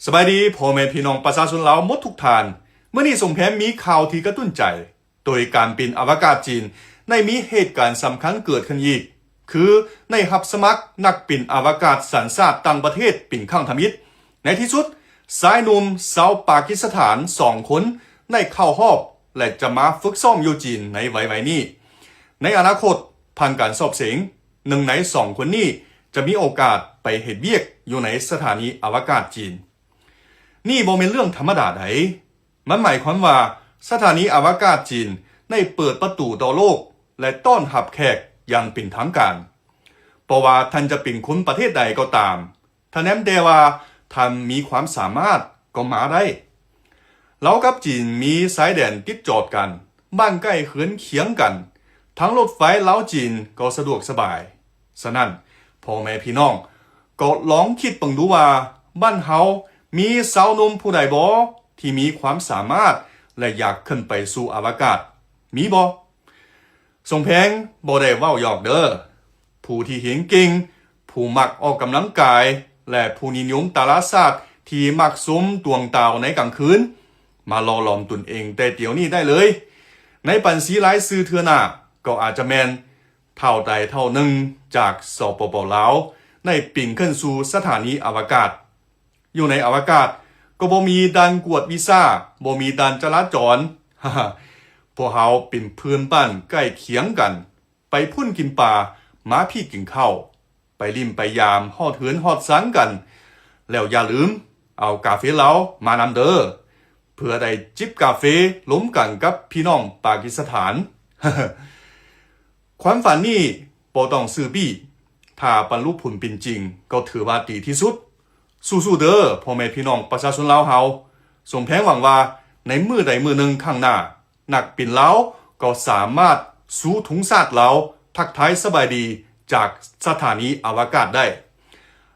ສະບາຍດີພໍ່ແມ່ພີ່ນ້ອງປະຊາຊົນລາວໝົດທຸກທ່ານ. ມື້ນີ້ສົມແພງມີຂ່າວທີ່ກະຕຸ້ນໃຈ ໂດຍການບິນອະວະກາດຈີນ ໄດ້ມີເຫດການສຳຄັນເກີດຂຶ້ນອີກ ຄືໄດ້ຮັບສະໝັກນັກບິນອະວະກາດສັນຊາດຕ່າງປະເທດເປັນຄັ້ງທຳອິດ. ໃນທີ່ສຸດ, ຊາຍໜຸ່ມຊາວປາກິສຖານສອງຄົນໄດ້ເຂົ້າຮອບ ແລະ ຈະມາຝຶກຊ້ອມຢູ່ຈີນໃນໄວໆນີ້. ໃນອະນາຄົດ, ຜ່ານການສອບເສັງ, ໜຶ່ງໃນສອງຄົນນີ້ຈະມີໂອກາດໄປເຮັດວຽກຢູ່ໃນສະຖານີອະວະກາດຈີນ. ນີ້ບໍ່ແມ່ນເລື່ອງທຳມະດາໃດ. ມັນໝາຍຄວາມວ່າສະຖານີອະວະກາດຈີນໄດ້ເປີດປະຕູຕໍ່ໂລກ ແລະ ຕ້ອນຮັບແຂກຢ່າງເປັນທາງການ. ບໍ່ວ່າທ່ານຈະເປັນຄົນປະເທດໃດກໍຕາມ, ຖ້າແນມແຕ່ວ່າທ່ານມີຄວາມສາມາດກໍມາໄດ້. ລາວກັບຈີນມີຊາຍແດນຕິດຈອດກັນ, ບ້ານໃກ້ເຮືອນຄຽງກັນ, ທາງລົດໄຟລາວຈີນກໍສະດວກສະບາຍ. ສະນັ້ນ, ພໍ່ແມ່ພີ່ນ້ອງກໍລອງຄິດເບິ່ງດູວ່າ ບ້ານເຮົາມີຊາວໜຸ່ມຜູ້ໃດບໍ່ ທີ່ມີຄວາມສາມາດ ແລະ ຢາກຂຶ້ນໄປສູ່ອະວະກາດ, ມີບໍ່? ສົມແພງບໍ່ໄດ້ເວົ້າຢອກເດີ. ຜູ້ທີ່ຮຽນເກັ່ງ, ຜູ້ມັກອອກກຳລັງກາຍ ແລະ ຜູ້ນິຍົມຕາລາສາດທີ່ມັກຊົມດວງດາວໃນກາງຄືນ, ມາຫຼໍ່ຫຼອມຕົນເອງແຕ່ດຽວນີ້ໄດ້ເລີຍ. ໃນບັນຊີລາຍຊື່ເທື່ອໜ້າ ກໍອາດຈະແມ່ນທ້າວໃດທ້າວໜຶ່ງຈາກ ສປປ ລາວ ໄດ້ປີນຂຶ້ນສູ່ສະຖານີອະວະກາດ. ຢູ່ໃນອະວະກາດກໍບໍ່ມີດ່ານກວດວີຊາ, ບໍ່ມີດ່ານຈະລາຈອນ. ພວກເຮົາເປັນເພື່ອນບ້ານໃກ້ຄຽງກັນ, ໄປພຸ້ນກິນປາ, ມາພີ້ກິນເຂົ້າ, ໄປຫຼິ້ນໄປຢາມຮອດເຮືອນຮອດຊານກັນ. ແລ້ວຢ່າລືມເອົາກາເຟລາວມານຳເດີ, ເພື່ອໄດ້ຈິບກາເຟລົມກັນກັບພີ່ນ້ອງປາກິສຖານ. ຄວາມຝັນນີ້ບໍ່ຕ້ອງຊື້ປີ້, ຖ້າບັນລຸຜົນເປັນຈິງກໍຖືວ່າດີທີ່ສຸດ. ສູ້ໆເດີ ພໍ່ແມ່ພີ່ນ້ອງປະຊາຊົນລາວເຮົາ. ສົມແພງຫວັງວ່າໃນມື້ໃດມື້ໜຶ່ງຂ້າງໜ້າ, ນັກບິນລາວກໍສາມາດຊູທຸງຊາດລາວ ທັກທາຍສະບາຍດີຈາກສະຖານີອະວະກາດໄດ້.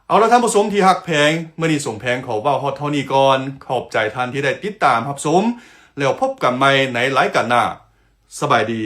ເອົາລະທ່ານຜູ້ຊົມທີ່ຮັກແພງ, ມື້ນີ້ສົມແພງຂໍເວົ້າຮອດເທົ່ານີ້ກ່ອນ. ຂອບໃຈທ່ານທີ່ໄດ້ຕິດຕາມຮັບຊົມ, ແລ້ວພົບກັນໃໝ່ໃນລາຍການໜ້າ. ສະບາຍດີ.